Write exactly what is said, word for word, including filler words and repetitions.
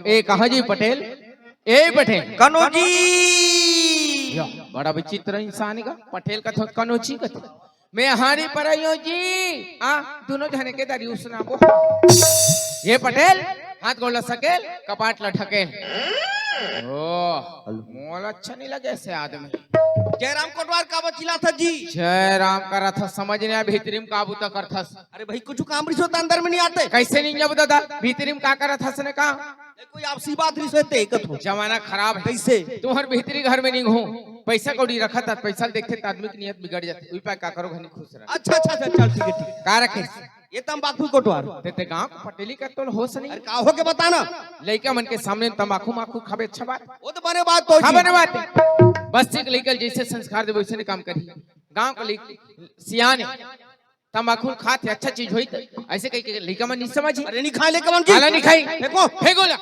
ए कहा जी पटेल? ए पटेल। कनोजी। या, बड़ा विचित्र इंसान का। पटेल कथों कनोजी कथों। मैं हाड़ी पर आयो जी। आ, दोनों झने के दरी उसना बो। ये पटेल, हाथ गोड़ ला सकेल, कपाट ला ढकेल। ओ, मोला अच्छा नहीं लगे ऐसे आदमी। जयराम कोटवार का बचिला था जी। जयराम करा था, समझ नहीं आया भीतरी में का बूता करथस। अरे भाई, कुछ काम रिसो त अंदर में नहीं आते। कैसे नहीं जब दादा, भीतरी में का करत हस ने का? कोई आपसी बात रिसो ते कथो। जमाना खराब है। कैसे? तुम्हर भीतरी घर में नहीं हो, पैसा कौड़ी रखा था, पैसा देखते त आदमी की नियत बिगड़ जाती। उपाय का करो, घनी खुश रह। अच्छा अच्छा अच्छा, चल ठीक है, ठीक है। का रखे? ये तंबाकू कोटवार। ते, ते गांव को पटेली का तोल होश नहीं। अरे का हो के बताना। लइका मन के सामने तंबाकू माखू खाबे, अच्छा बात। वो तो बने बात तो हाँ, जी। बने बात है। बस्ती के लइका जैसे संस्कार देबो, वैसे नहीं काम करी। गांव के लइका सियाने तंबाकू खात है, अच्छा चीज होई त ऐसे कही के लइका मन नहीं समझी। अरे नहीं खाए ले कमन की। आला नहीं खाई। देखो। फेंको ला।